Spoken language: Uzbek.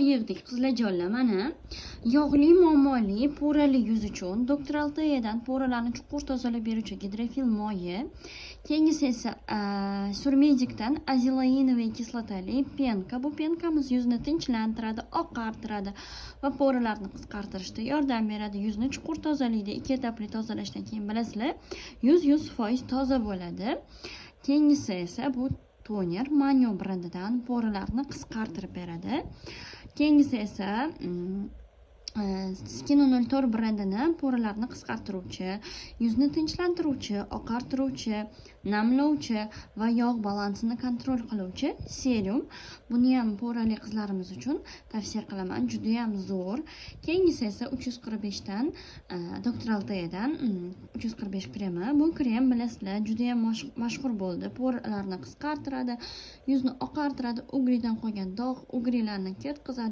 Yig'dik, qizlarjonlar. Mana, yog'li, muammoli, порали yuz uchun Doktor Alteyadan пора larni chuqur tozalab beruvchi гидрофил moyi. Keyingisi esa Surmedikdan азелаиновый кислота li пенка. Bu пенка miz yuzni tinchlantiradi, oqartiradi va пора larni qisqartirishda yordam beradi, yuzni chuqur tozalaydi. Ikki etapli tozalashdan keyin, bilasizlar, yuz 100% toza bo'ladi. Keyingisi esa bu toner Manyo brendidan, пора larni qisqartirib beradi. Keyingisi esa Skino 04 brendini пора larni qisqartiruvchi, yuzni tinchlantiruvchi, oqartiruvchi, namlovchi va yog' balansini контроль qiluvchi serum. Buni ham пора li qizlarimiz uchun tavsiya qilaman, judayam zo'r. Keyingisi esa 345dan, Doktor Alteyadan 345 kremi. Bu krem, bilasizlar, judayam mashhur bo'ldi. Пора larni qisqartiradi, yuzni oqartiradi, угри dan qolgan dog', угри larni ketqizadi.